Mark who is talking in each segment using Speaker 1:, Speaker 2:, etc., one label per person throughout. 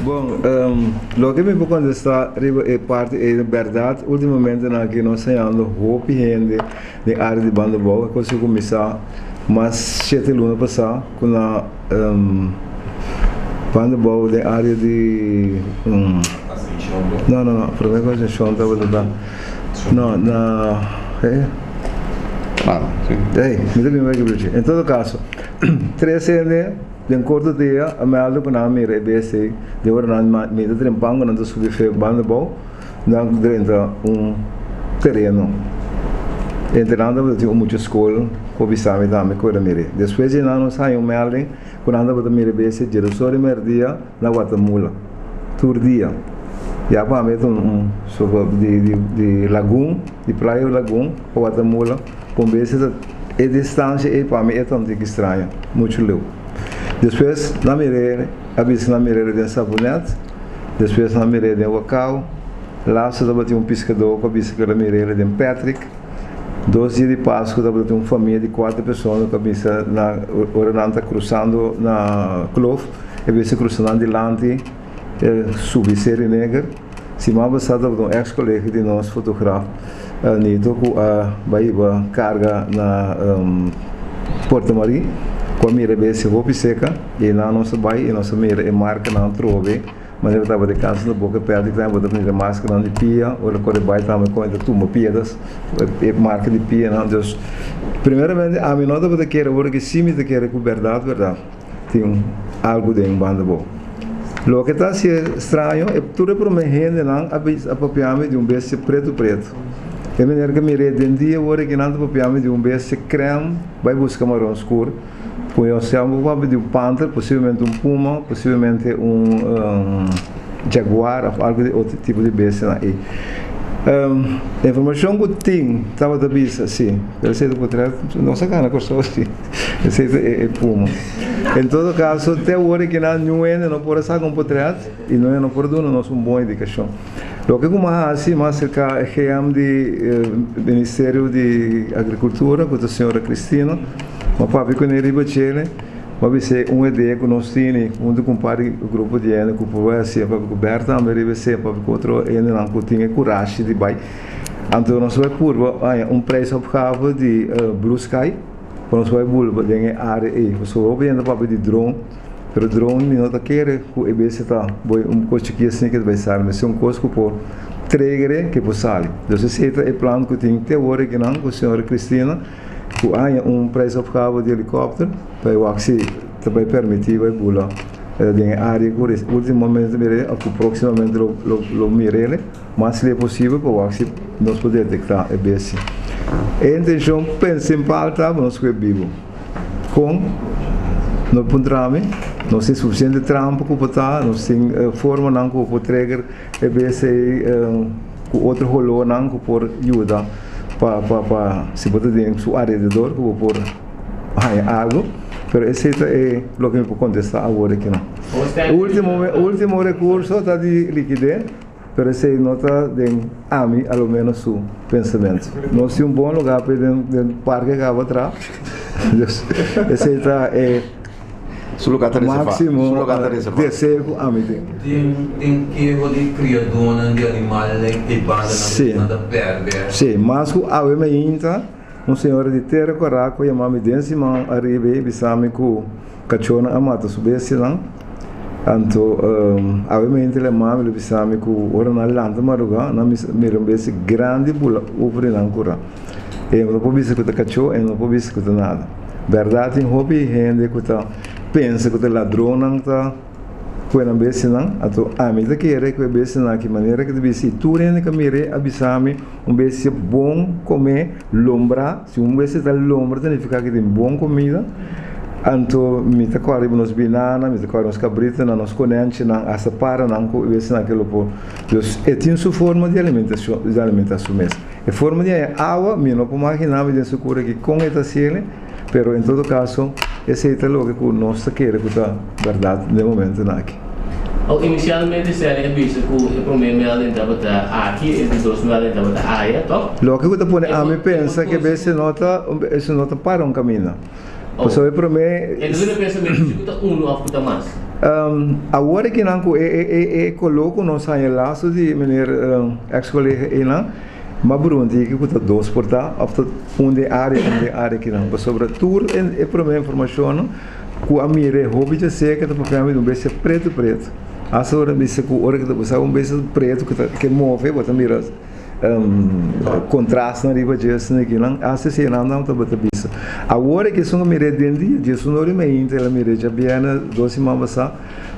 Speaker 1: Bon, loke mi por contesta riba e parti ey, berdad ultimamente nan aki nos hañando hopi hende den area di Bandabou. E cos a cuminsa mas shete luna pasa cu na Bandabou den area di, no no no, prome cu Ascension tabata ta, no na, eh, ey, mi ta bin bay cu en todo caso tres hende. Den korto dia a mèldu ku nan a mira e bestia ei. Den ora nan mira trempan ku nan ta subi fe banda abou, nan drenta un tereno. Entre nan tabata tin un mucha skol ku a bisa mi tambe ku el a mir'é. Despues di nan nos haña un mèlding ku nan tabata mira e bestia djedosor di mèrdia na Guatemula tur dia. Ya pa mi ta un soort di lagun, di playa lagun pa Guatemula. Con bes ta e distancia ei pa mi e ta un tiki straño, mucho leu. Despues nan mir'é, a bisa nan mir'é den Sabonet, despues nan mir'é den Wacao, laatste tabatin un piscador cu a bisa cu el a mir'é den Patrick. Dos dia di Pascu tabatin un famia di cuater persona cu a bisa na ora nan ta cruzando na Kloof, e bisa cruza nan dilanti e subi Seri Neger. Siman pasá tabata un ex kolega di nos fotograf Nito ku a bai hiba karga na Puerto Marie ku a mira e bestia hopi seka i nan nos a bai i nos a mira e markanan trobe manera tabata e kansa na boka pèrdè tambe bo ta mira maskanan di pia ora kore bai tambe kon e ta tumba piedras e marka di pianan dus primeramente ami no tabata kere ora ki si mi ta kere ku bèrdat bèrdat. Tin algu den banda bo. Loke ta hacié straño e tur e prome hendenan a bisa a papia mi di un bestia pretu pretu. E manera ke mir'é den dia wor e kinan ta papia mi di un bestia krèm bai buska maron skur. Pui osea bo papia di un panter, posiblemente un puma, posiblemente un jaguar of algu di otro tipo di bestianan ei. E informashon ku tin tabata bisa si, pero esei ta por trae nos a gana Kòrsou si. Esei ta e puma. En todo caso, te awor e kinan niun hende no por a saca un potret y no no por duna nos un bon indicacion. Loke cu m'a haci, m'a acerca e GM di Ministerio di Agricultura, cu ta señora Cristina, m'a papia cu ne riba djele, m'a bis'e un idea cu nos tini hunto cu un par di grupo di hende cu por bai haci, a papia cu Bertha tambe riba esei, a papia cu otro hendenan cu tin e curashi di bai. Anto nos bai purba haña un prijsopgave di Blue Sky. Pa nos bai bulba den e área ei. Pasobra hopi hende ta papia di drone, pero drone mi no ta kere ku e bestia ta boi un kos chikí asina ke ta bai sali. Mester un kos ku por tregere ke por sali. Dus esei ta e plan ku tin te awor akinan ku señora Cristina ku a haña un prijsopgave di helikòpter pa e wak si ta bai permití bai bula den e área ku ultimamente mir'é òf ku próksimamente lo mir'é. Mas lei posibel pa wak si nos por detektá e bestia. E intenshon pensimpal ta pa nos kue bibu. Kon? No puntra mi. Nos tin sufisiente trampa ku por ta, nos tin formanan ku por trigger e bestia ei ku otro holónan ku por yuda pa pa pa si bo ta den su alrededor ku bo por haña algu. Pero esei ta e loke mi por kontestá awor aki nan. Ultimo ultimo rekurso ta di likid'é. Pero esei no ta den ami, a lo menos su pensamentu. Nos tin un bon lugar pa den den parke kaba atrás. Dus esei ta e
Speaker 2: Su lugar ta reservá.
Speaker 1: máximo
Speaker 2: Su lugar ta reservá.
Speaker 1: deseo ku ami tin.
Speaker 3: Tin tin keho di kriadónan di animal den e bandanan
Speaker 1: Sí.
Speaker 3: ku nan ta pèrdè.
Speaker 1: Sí, mas ku awe mainta un señora di Tera Kora ku a yama mi den siman ariba ei bisa mi ku Kachónan a mata su bestianan. Anto awe mente la mami lo bisa mi ku ora nan lanta madrugá nan mira un bestia grandi bula over di nan kurá. E no por bisa ku ta kachó, e no por bisa ku ta nada. Bèrdat tin hopi hende ku ta pensa ku ta ladronnan ta kue nan bestianan. Anto ami ta kere ku e bestianan aki manera ku ta bisa i tur hende ku a mir'é a bisa mi un bestia bon komé, lombrá. Si un bestia ta lombra ta nifiká ku tin bon kumida. Anto mi ta kòrda riba nos binana, mi ta kòrda nos kabritonan, nos konènchinan, asta paranan ku e bestianan ke lo por. Dus e tin su forma di alimentashon, di alimentá su mes. E forma di haña awa mi no por maginá mi den su kura aki kon e ta hasiel, pero en todo kaso esei ta loke ku nos ta kere ku ta bèrdat den momentonan aki.
Speaker 4: Au inisialmente Sally a bisa ku e promé melding tabata aki, e di dos melding tabata aya, tòg?
Speaker 1: Loke ku ta pone ami pensa ke bes e no ta, e no ta para un kaminda. Pasobra e promé.
Speaker 4: E ta duna pensamentu si ku ta unu òf ku ta mas.
Speaker 1: Awor aki nan ku e e e koló ku nos haña lastu di meneer ex kolega einan, m'a brunti ku ta dos por ta òf ta un den área un den área akinan. Pasobra tur e promé informashonnan ku a mira e hopi dje seka ta papia mi di un bestia pretu pretu. Asta ora bisa ku ora ku ta sa un bestia pretu ku ta ke move bo ta mira Contrastnan riba dje asina aki nan hasta esei nan nan tabata bisa. Awor e esun a mir'é den dia dje esun ora mainta el a mir'é djabièrnè dos siman pasá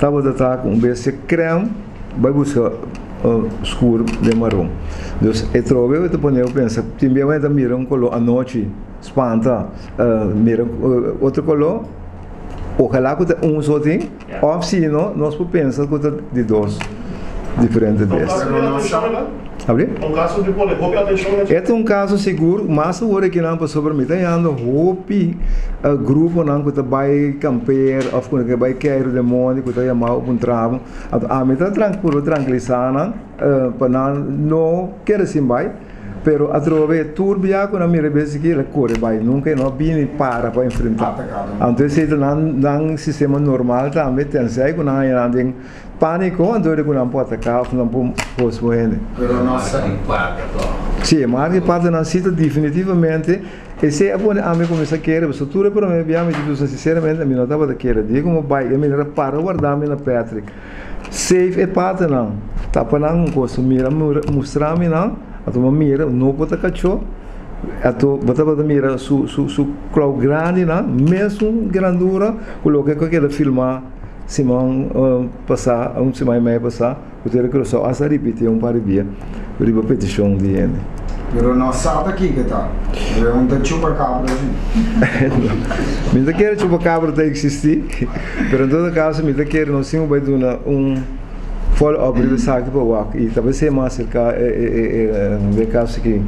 Speaker 1: tabata ta ku un bestia krèm bai buska skur den maron. Dus e trobe bo ta pone bo pensa tin bia bo ta mira un koló anochi spanta mira otro koló ojalá ku ta un so tin òf si no nos por pensa ku ta di dos diferente bestia. Abri?
Speaker 5: Un kaso di pone hopi atenshon na dje.
Speaker 1: E ta un kaso sigur, mas awor aki nan pasobra mi ta yanda hopi gruponan ku ta bai kampeer òf ku ta bai keiru den mondi ku ta yama op un trabo. Anto ami ta purba trankilisá nan pa nan no kere sin bai, pero atrobe tur bia ku nan mira e bes aki el a kore bai, nunka e no a bini para pa enfrentá. Anto esei ta nan sistema normal tambe, tensei ku nan haña nan den Panico anto di cu nan por ataca of nan por hos bo hende.
Speaker 3: Pero no sa di pata toch.
Speaker 1: Si, e marca di pata nan si ta definitivamente esey a pone ami cuminsa kere pasobra tur e prome bia mi di bisa sinceramente ami no tabata kere di como bay e manera para warda mi na Patrick safe e patanan tapa nan un cos mira mustra mi nan anto mi a mira no por ta cacho anto bo tabata mira su su su klauw grandi nan mesun grandura cu loke cu a keda filma. Siman pasá, un siman i mei pasá, ku Tera Curaçao hasta a ripití un par di bia riba petishon di hende.
Speaker 6: Pero no sa ta kiko ta. Pero un ta chupacabra si.
Speaker 1: Mi no ta kere chupacabra ta eksistí, pero en todo kaso mi ta kere nos tin ku bai duna un follow up riba esaki pa wak i ta bai ser mas serka e den kaso aki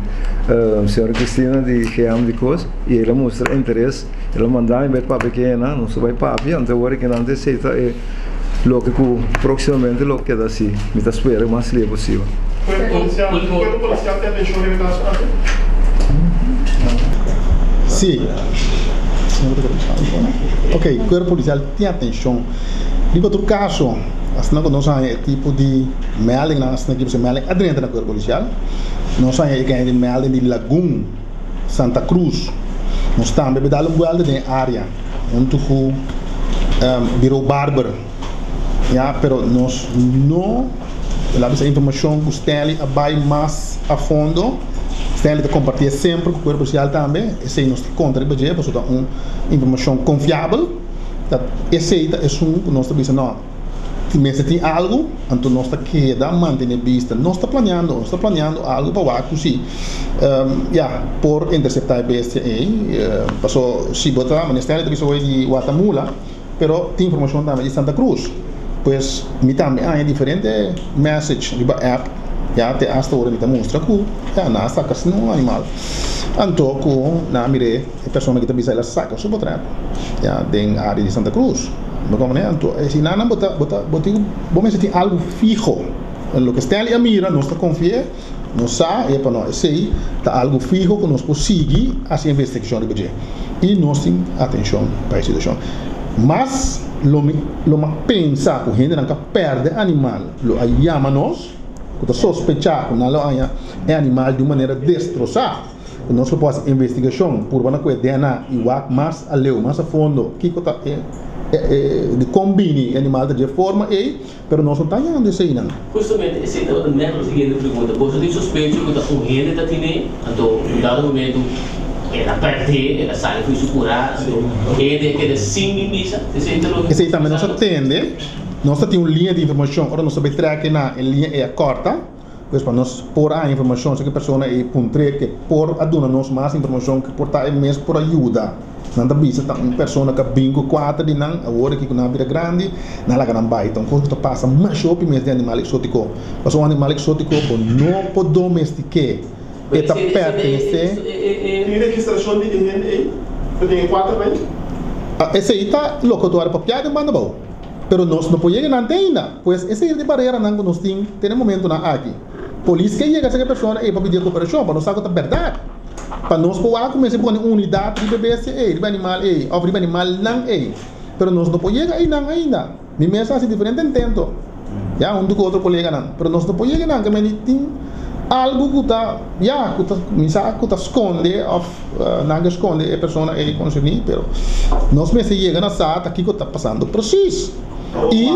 Speaker 1: señora Cristina di GM di kos i el a mustra interes. El a manda mi bai papia ku enan, nos a bai papia, anto awor ku nan ta acepta e loke ku proximamente lo keda asi. Mi ta spera mas lia posibel.
Speaker 5: Cuerpo policial tin atencion den e caso aki?
Speaker 7: Si. Ok, cuerpo policial tin atencion. Riba tur caso, asina cu nos haña e tipo di meldingnan asina aki, pasobra melding a drenta na cuerpo policial, nos haña e caña di melding di Lagun. Santa Cruz. Nos tambe be dal un buelta den e area hunto cu Bureau Barber. Ya, pero nos no la bisa informacion cu Stanley a bay mas a fondo. Stanley ta comparti e semper cu Cuerpo Policial tambe. Esey nos ta conta riba dje pasobra ta un informacion confiabel. Ta esey ta esun cu nos ta bisa no. Si mester tin algu, anto nos ta keda mantené bista. Nos ta planeando, nos ta planeando algu pa wak ku si, ya, por interseptá e bestia ei. Paso si bo ta, manera Stanley ta bisa hoy di Watamula, pero tin informashon tambe di Santa Cruz. Pues mi tambe haña diferente message riba app, ya, te asta ora mi ta mustra ku, ya, nan a saka asina un animal. Anto ku nan a mir'é. E persona ki ta bisa el a saka su potret ya den área di Santa Cruz. Bo komprende? Anto e si nan bo ta bo ta bo tin ku bo mester tin algu fiho. En loke Stanley a mira nos ta konfi'é, nos sa e pa no esei ta algu fiho ku nos por sigui hasi investigashon riba dje. I nos tin atenshon pa e situashon. Mas lo mi lo mi a pensa ku hendenan ka pèrdè animal lo a yama nos ku ta sospechá ku nan lo haña e animal di un manera destrosá. Ku nos lo por hasi investigashon, purba na ku e DNA i wak mas aleu, mas a fondo kiko ta e di kon bini e animal ta dje forma ei, pero nos no ta hañando eseinan.
Speaker 4: Hustamente esei tabata nèt mi siguiente pregunta. Boso tin sospecho ku ta un hende ta tine, anto un dado momento el a pèrdè, el a sali for su kurá, anto hende a keda sin bin bisa? Esei ta loke
Speaker 7: Esei tambe nos a tende. Nos ta tin un liña di informashon, ora nos ta bai trèk na e liña ei a kòrta. Pues pa nos por haña informashon si ke persona ei puntr'é ke por a duna nos mas informashon ke por ta e mes por a yuda. Nan ta bisa ta un persona ku a bin ku kuater di nan awor aki ku nan a bira grandi nan a laga nan bai. Ta un kos ku ta pasa masha hopi mes den animal eksótiko. Pasobra un animal eksótiko bo no por domestik'é. E ta pertenesé.
Speaker 5: Tin registrashon di e hende ei ku tin e kuater bai?
Speaker 7: Esei ta loke tu a papia den banda abou. Pero nos no por yega nan te ainda. Pues esei ta e bareranan ku nos tin te na e momentunan aki. Polis ke yega serka e persona ei pa pidi e koperashon, pa nos sa ku ta bèrdat. Pa nos por wak ku mester pone un unidat riba e bestia ei, riba e animal ei òf riba e animalnan ei. Pero nos no por yega einan ainda. Mi mes a hasi diferente intento, ya, huntu ku otro koleganan, pero nos no por yega nan, ke men tin algu ku ta, ya, ku ta kuminsá ku ta skonde òf nan ke skonde e persona ei konserní, pero nos mester yega na sa ta kiko ta pasando presis. I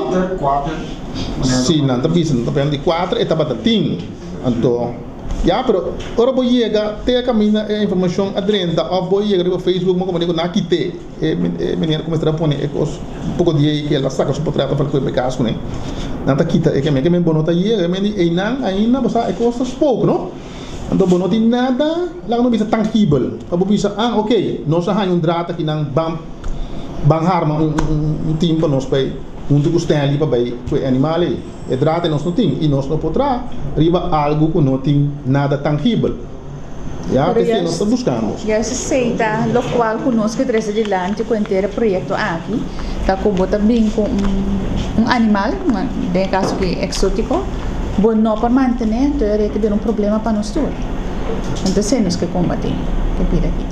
Speaker 7: si nan ta bisa, nan ta pende di kuater e tabata tin, anto ya, pero ora bo yega te a kaminda e informashon a drenta òf bo yega riba Facebook bo komo di ku nan a kit'é. E meneer ku mester a pone e kos poko dia ei ku el a saka su potret pa el kas kuné. Nan ta kita e kemen kemen bo no ta yega. E men di einan ainda bo sa e kos ta spook no. Anto bo no tin nada laga no bisa tangibel pa bo bisa ah ok nos a haña un draad aki nan ban ban harma un un team pa nos bai huntu ku Stanley pa bai ku e animal ei. E draad ei nos no tin i nos no por traha riba algu ku no tin nada tangibel. Ya,
Speaker 8: Pero
Speaker 7: esei nos ta
Speaker 8: juist,
Speaker 7: buskando.
Speaker 8: juist esei ta lokual ku nos ke trese dilanti ku henter e proyekto aki, ta ku bo ta bin ku un un animal, den e kaso aki eksotiko, bo no por mantené, enton e ta bira un problema pa nos tur. Enton esei nos ke kombatí, ke pidi aki.